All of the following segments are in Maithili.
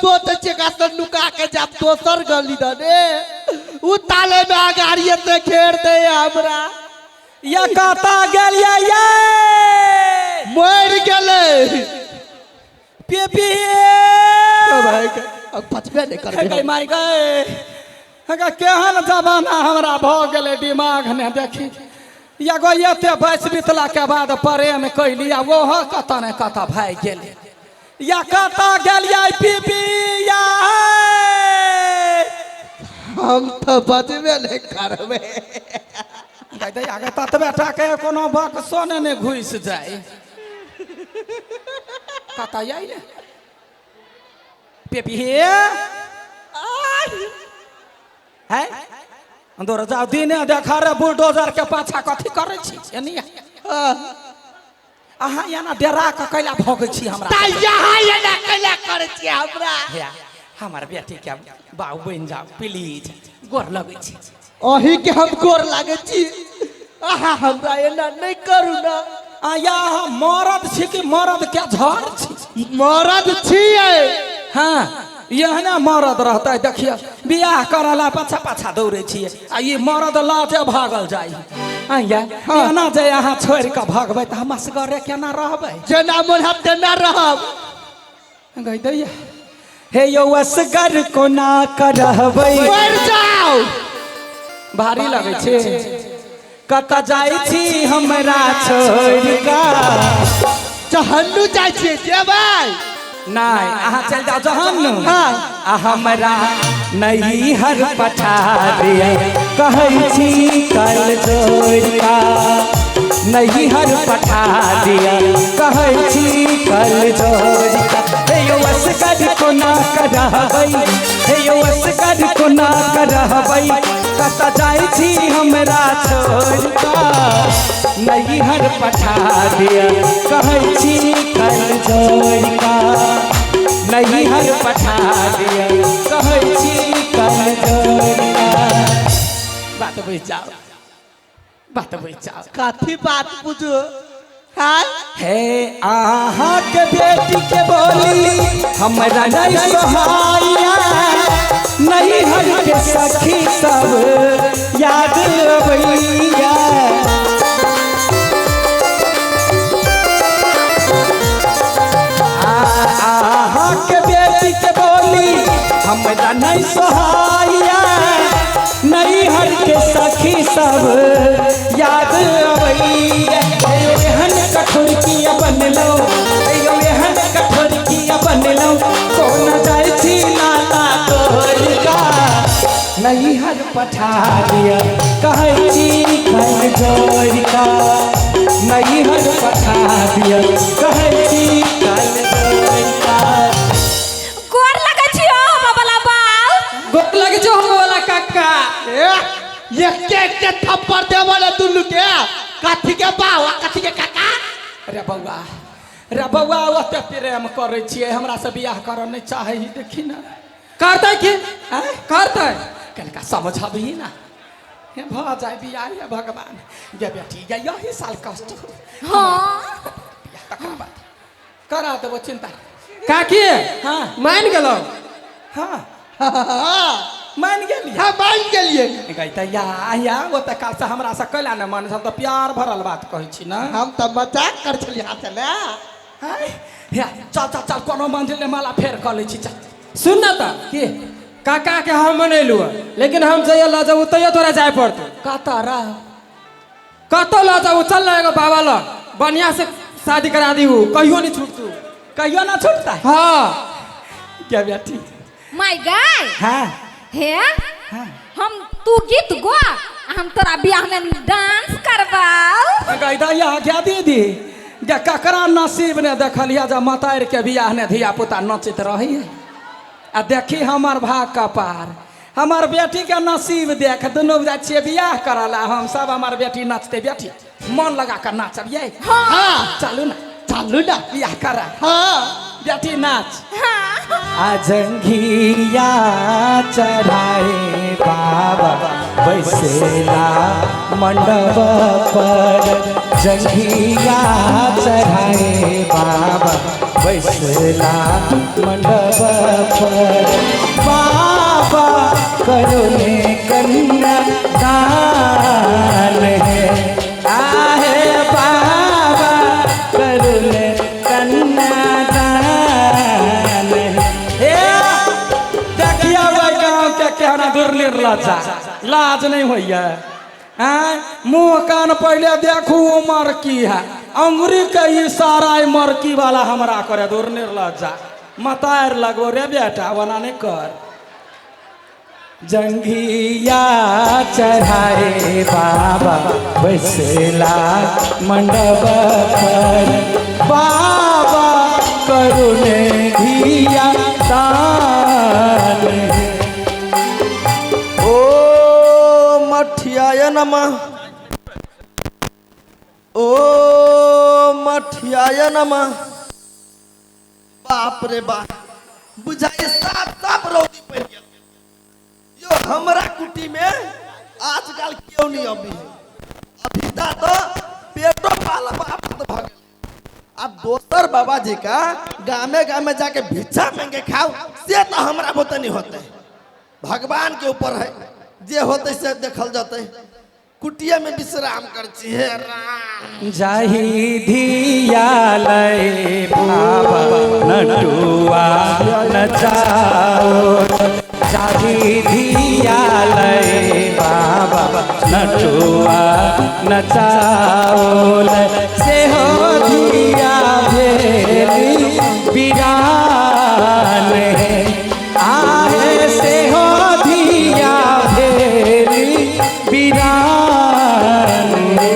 सोचै छियै एकरा से नुका के जाब दोसर गली दने उ ताले में अगाड़िए से घेर दे हमरा। या कतऽ गेलियै ये? मरि गेलै। पीपी भाई के अब बचबे नहीं करबै। गई माय गए, केहन जमाना हमरा भऽ गेलै, दिमाग ने देखी। एगो एते बस बितला के बाद प्रेम कैली आ ओहो कतऽ ने कतऽ भागि गेलै। या कतऽ गेलियै पीपी या? हम तऽ बचबे नहीं करबै। दैया ततबे टाके कोनो बक्सो ने ने घुसि जाय। कतऽ आइ ने पेपी हे है अंदर जाओ, दिने देखा रे बुलडोजर के पाछा कथी करै छी एनी? अहाँ एना डेरा के कैला भगै छी हमरा? तऽ यहाँ एना कैला करै छियै हमरा? हे, हमर बेटी के बाबू बनि जाओ प्लीज, गोर लगै छी। अही के हम गोर लागै छी, अहाँ हमरा एना नहि करू ना। आया हम मरद छी कि मरद के झड़ छी? मरद छियै। हाँ, एहने मरद रहतै। देखियौ, बियाह करऽ ला पाछा पाछा दौड़ै छियै आ ई मरद लाजे भागल जाइ। आइया एना जे अहाँ छोड़ि कऽ भगबै तऽ हम असगरे केना रहबै? जेना मोन हम तेना रहब। गई दैया, हे यौ, असगर कोना करहबै? मरि जाउ। भारी लगै छै। कतऽ जाइ छी हमरा छोड़ि कऽ? जहन्नू जाइ छियै, जेबै। नहि, अहाँ चलि जाउ जहन। हाँ। आ हमरा नैहर पठा दिअ, कहै छी कल जोड़ि कऽ। नैहर पठा दिअ, कहै छी कल जोड़ि कऽ। हे यौ, असगर कोना करहबै? हे यौ, असगर कोना करहबै? कतऽ जाइ छी हमरा छोड़ि कऽ? नैहर पठा दिअ, कहै छी कल जोड़ि कऽ। नैहर पठा दिअ, कहै छी कल जोड़ि कऽ। बात बुझि जाओ, बात बुझि जाओ। कथी बात बुझू? हाँ। हे, अहाँके बेटी के बोली हमरा नहीं सोहाइया, नैहर के सखी सब याद अबैया। अहाँके बेटी के बोली हमरा नहीं सोहाइया, नैहर के सखी सब याद अबैया। हे एहन कठोर किया बनलौ? हे एहन कठोर किया बनलौ? कोन जाइ छी नाता तोड़ का? नैहर पठा दिअ, कहै छी कल जोड़ का। नैहर पठा दिअ, कहै छी कल जोड़ का। गोर लगै छियौ बाबा बाउ। गोर लगै छौ हम वाला काका। ए, एके एके थप्पड़ देबो ने दुनू के। कथी के बाउ आ कथी के काका? रे बौआ, रे बौआ, ओते प्रेम करै छियै, हमरा से बियाह करऽ नहि चाहै ही, देखी ने। करतै की? आँय? करतै। कनिका समझबही ने, हे भऽ जाय बियाह। हे भगवान, गे बेटी गे, यही साल कष्ट हो। हाँ। बियाह तकर बाद करा देबो, चिंता नहि। काकी। हाँ। मान गेलौ? हाँ। हाँ। मान गेलियै? हाँ, मान गेलियै। गई तऽ या या ओते काल से हमरा से कैला ने मान? हम तऽ प्यार भरल बात कहै छी ने। हम तऽ मजाक कर छलियै हाथ ने। आँय? हे, चल चल चल, कोनो मंदिर ने माला फेर कऽ लै छी, चल। सुन न तऽ। की? काका के हम मनेलु, लेकिन हम जइया लऽ जाऊ तैयो तोरा जाय पड़तौ। कतऽ रह? कतौ लऽ जाऊ, चल ना एगो बाबा लग, बढ़िया से शादी करा दी, कहियो नहीं छूटतू। कहियो ना छूटता? हाँ। क्या बेटी? My guy. हाँ। हे। हाँ। हम तू गीत गो आ हम तोरा बियाह में डांस करबाऊ। गैदा या क्या दीदी जे, ककरा नसीब ने देखलिया जे मतारि के बियाह ने धिया पुता नचैत रही। आ देखी हमर भाग कपार, हमर बेटी के नसीब देख, दुनू जाइ छियै बियाह करऽ ला हम सब, हमर बेटी नचतै। बेटी, मन लगा कऽ नाचब ये। हाँ। चलू ने। चलू ने। बियाह करा। हाँ। बेटी, नाच। आ जंघिया चढ़ाए बाबा बैसेला मंडप पर, जंघिया चढ़ाए बाबा। बैसला मंडप पर बाबा करुणे कन्या दान है आहे बाबा करुणे कन्या दान है। ए, देखिए भाई गाँव के केहना दुर्निर्लज्जा लाज नहीं होइए। हैं मुँह कान पहले देखू उमर की है अंगुरी के इशारा मरकी वाला हमरा करे दुर्निर्लज्जा मतार लगो रे बेटा वना नहीं कर। जंघिया चढ़ाए बाबा बैसला मंडप पर बाबा करुणे धिया दान है। ओ मठियाय नमः ओ मठियाय नमः। बाप रे बाप बुझाइए साफ साफ रौदी पड़ गेल। यो हमरा कुटी में आजकल क्यों नहीं अभी है अभी ता तो पेटो पाला बाप तो भग गेल। अब दोसर बाबा जी का गामे गामे जाके भिक्षा मांगे खाओ से तो हमरा बोते नहीं होते। भगवान के ऊपर है जे होते से देखल जाते। कुटिया में विश्राम कर छी हे राम। जाही धिया लय बाबा नटुआ नचाओ जाही धिया लय बाबा नटुआ नचाओ से हो धिया भेली बिरान है आहे से हो धिया भेली बिरान है।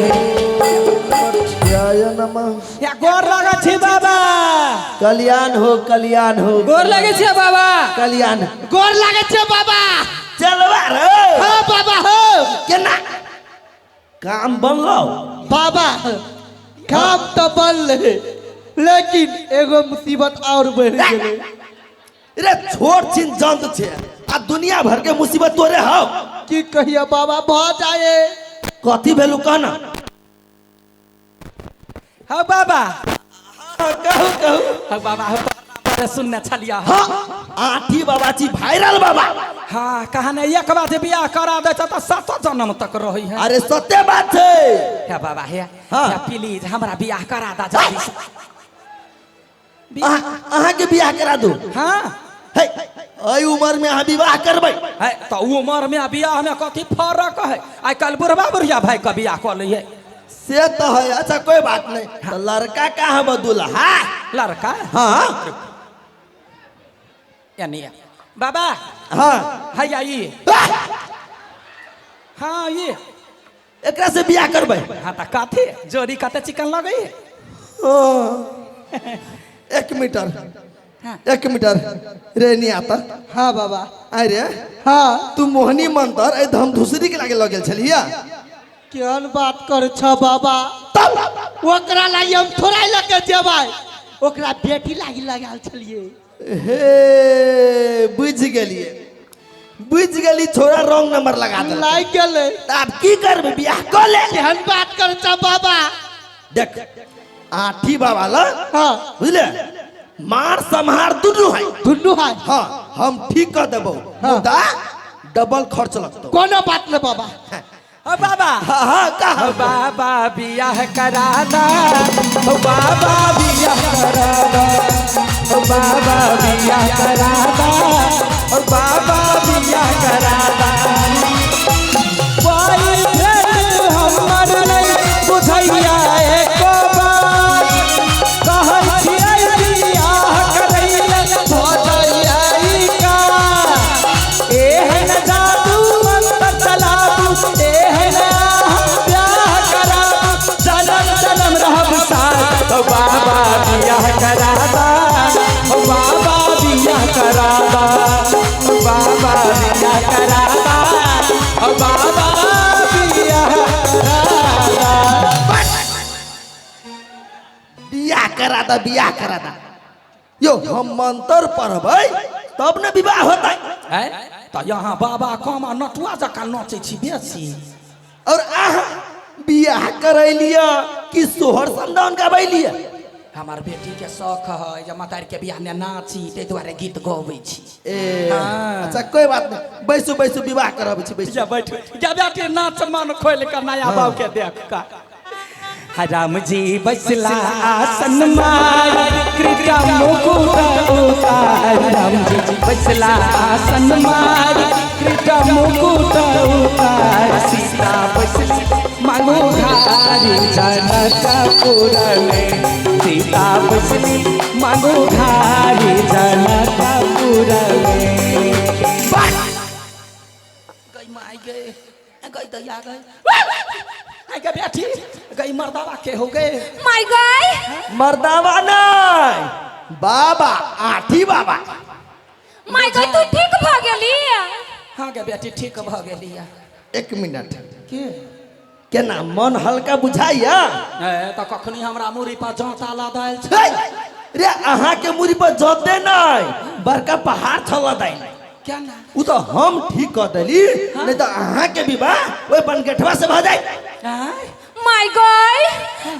मठियाय नमः। या गोर लागै छी बाबा। कल्याण हो कल्याण हो गोर लगे छियै बाबा। कल्याण गोर लागे छे बाबा। चलवा रे हाँ बाबा हो केना काम बनलो बाबा। काम तो बनले लेकिन एगो मुसीबत और बढ़ गेलै। रे छोट छिन जंत छे आ दुनिया भर के मुसीबत तोरे हौ। की कहिया बाबा भ जाए। कथी भेलू कहना। हाँ बाबा। हाँ, कहू कहू। हाँ बाबा हम तोहर सुनने छलिया। हाँ आठी बाबा छी वायरल बाबा। हाँ कहाने एक बार जे बियाह करा दे त सातो जन्म तक रही है। अरे सत्य बात है। हे बाबा हे हाँ। हे प्लीज हमरा बियाह करा दा जल्दी से। अहाँ के बियाह करा दू। हाँ हे एहि उम्र में अहाँ विवाह करबै है तो उम्र में बियाह में कथी फर्क है। आइ काल्हि बुढ़बा बुढ़िया भाई के बियाह कऽ लै है से तो है। अच्छा कोई बात नहीं। तो लड़का का हम दूल्हा लड़का। हाँ यानी बाबा। हाँ है ये हाँ ये एकरा से बियाह करबै। हाँ तो कथी जोड़ी कते चिकन लगै है। 1 मीटर हाँ। 1 मीटर रे नहीं आता। हाँ बाबा। अरे हाँ तू मोहनी मंतर ए हम धुसरी के लागे लगेल छलिया। केहन बात कर छ बाबा। तब ओकरा लागि हम थोड़ा लके जेबै ओकरा बेटी लागि लगाल छलिए। हे बुझ गेलिए बुझ गेली छोरा रॉन्ग नंबर लगा देलकै। लागि गेलै। त आब की करबै बियाह क ले। केहन बात कर छ बाबा। देख आठी बाबा ल। हाँ बुझले मार सम्हार दुनू है दुनू है। हाँ हम ठीक कर देबो मुदा डबल खर्च लगतो। कोनो बात नहीं बाबा। ओ बाबा। हाँ हाँ कहा। ओ बाबा बियाह करा दा ओ बाबा बियाह करा दा ओ बाबा बियाह करा दा ओ बाबा बियाह करा दा। बॉयफ्रेंड हमर नहीं बुझैया एको बार कहै छियै बियाह करैले भऽ जाइया ई कार। एहन जादू मंत्र चलाबू एहन ब्याह कराबू जनम जनम रहब साथ। ओ बाबा बियाह करा दा ओ बाबा बियाह करा दा ओ बाबा बियाह करा दा ओ बाबा बियाह करा दा। बियाह करा दा बियाह करा दा। यो हम मंत्र पढ़बै तब ने विवाह होतै। है तो यहाँ बाबा कमा नटुआ जकाँ नचै छी बेसी। और अहाँ बियाह करैलियै कि सोहर समदाउन गबैलियै। हमर बेटी के शौक है जे मतारी के बियाह में नाची, ताहि दुआरे गीत गबै छी। ए हाँ। अच्छा कोई बात नहीं, बैसू बैसू, विवाह करबै छी, बैसू। जा बैठ जा बेटी, नाच मन खोल के नया बाबू के देख का। राम जी बसला आसन मार, कृपा मुकुट उतार। राम जी बसला आसन मार, कृपा मुकुट उतार। सीता बसली मांगो घारी जनकपुर में, सीता बसली मांगो घारी जनकपुर में। गई माई गए, गई दैया गई, आई गई बेटी गई, मर्दावा के हो गए। माय गई। मर्दावा नहीं बाबा, आठी बाबा। माय गई, तू ठीक भ गेली? हाँ गे बेटी, ठीक भ गेली। एक मिनट। के? केना मन हल्का बुझाइया? ए तऽ कखनी हमरा मुरी पर जाँता लदायल छै। हे, रे अहाँ के मुरी पर जते नहीं, बड़का पहाड़ छल लदाइल। क्या ना? उ तो हम ठीक कर देली, नहीं तो अहाँ के विवाह ओहि बनगेठवा से भ जाए। आँय? माय गई,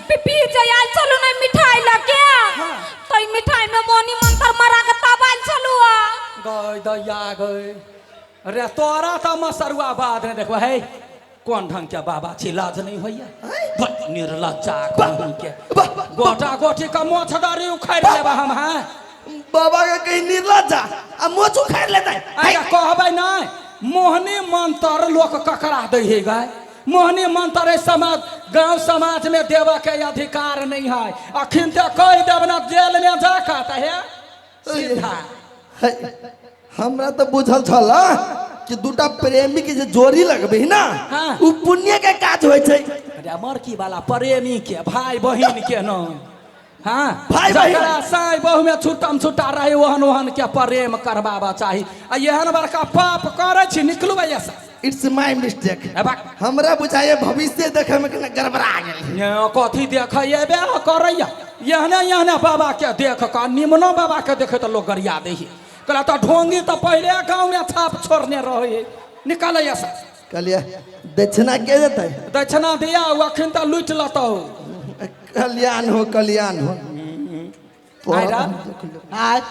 पिपी जयाल चलू ने मिठाई लके, तो ई मिठाई में मोनी मंत्र मरा के तबाल चलू। गई दैया गई रे, तोरा तऽ मसरुआ बाद ने देखबो। हे, कोन ढंग के बाबा छी, लाज नहीं होइया? बड़ निर्लज्जा कहीं के, गोटा गोटी का मोछदारी उखाड़ि लेबा हम। हैं बाबा के कहीं निर्लज्जा आ मोछ उखाड़ लेतै। आइ कहबै नहि, मोहनी मंत्र लोक ककरा दै है गाय? मोहनी मंत्र एहि समाज गांव समाज में देबऽ के अधिकार नहीं है। अखन तऽ कहि देब ना, जेल में जा कऽ तऽ हे सीधा। हे, हमरा तऽ बुझल छल कि दूटा प्रेमी के जे जोड़ी लगबे ना, हाँ। उ पुण्य के काज होइ छै। अरे मरकी वाला प्रेमी के, भाई बहिन के न। हाँ, भाई बहिन। जकरा साई बहु में छुटम छुटा रहे, ओहन ओहन के प्रेम करबाबा चाही। आ एहन बड़का पाप करै छी, निकलू भैया से। It's my mistake. ए बा। हमरा बुझाइए भविष्य देखे में केना गड़बड़ा गेल। ने कथी देखैये बे करैया? एहने एहने बाबा के देख कऽ, निमनो बाबा के देखे तऽ लोग गरिया दै है। कहला तऽ ढोंगी तऽ पहिले गाँव में छाप छोड़ने रहे है। निकालैया से। कहलिए दक्षिणा के देतै? दक्षिणा दिया, अखन तऽ लुटि लेतौ। कल्याण हो, कल्याण हो। आइ राम। आज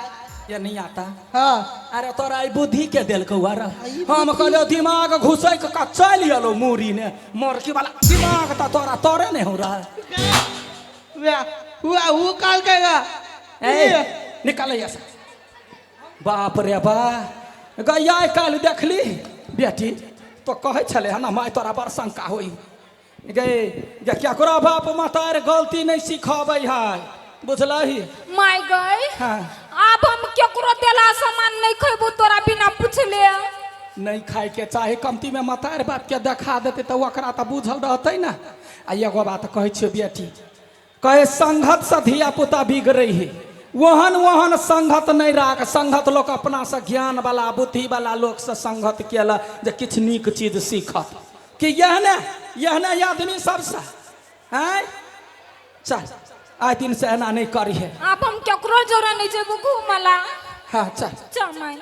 ये नहीं आता। हाँ। अरे तोरा ई बुद्धि के देलकौ? अरे हम कहलियौ दिमाग घुसैक कऽ चलि एलौ मूरी ने, मरकी वाला दिमाग तऽ तोरा तोरे नहीं हो रहा। वह वह ऊ कहलकै। ए निकालैया से। बाप रे बा, गैया काल्हि देखली बेटी तो कहै छलै हन माय, तोरा बड़ शंका होई गे जे केकरो बाप मतार गलती नहीं सिखबै है, बुझलही? माय गई। हाँ। आब हम केकरो देला सामान नहीं खेबू तोरा बिना पूछले। नहीं खाए के चाहे, कमती में मतार बाप के देखा देते तऽ ओकरा तऽ बुझल रहतै ने। आ एगो बात कहै छियौ बेटी, कहे संगत से धिया पुता बिगड़ै है, ओहन ओहन संगत नहीं राख। संगत लोक अपना से ज्ञान वाला बुद्धि वाला लोक से संगत केला जे किछु नीक चीज सीखत कि एहने एहने आदमी सबसे। आँय, चल, आइ दिन से एना नहीं करिहे। आब हम केकरो जोरे नहीं जेबू घूमला। हाँ, चल। चल माय।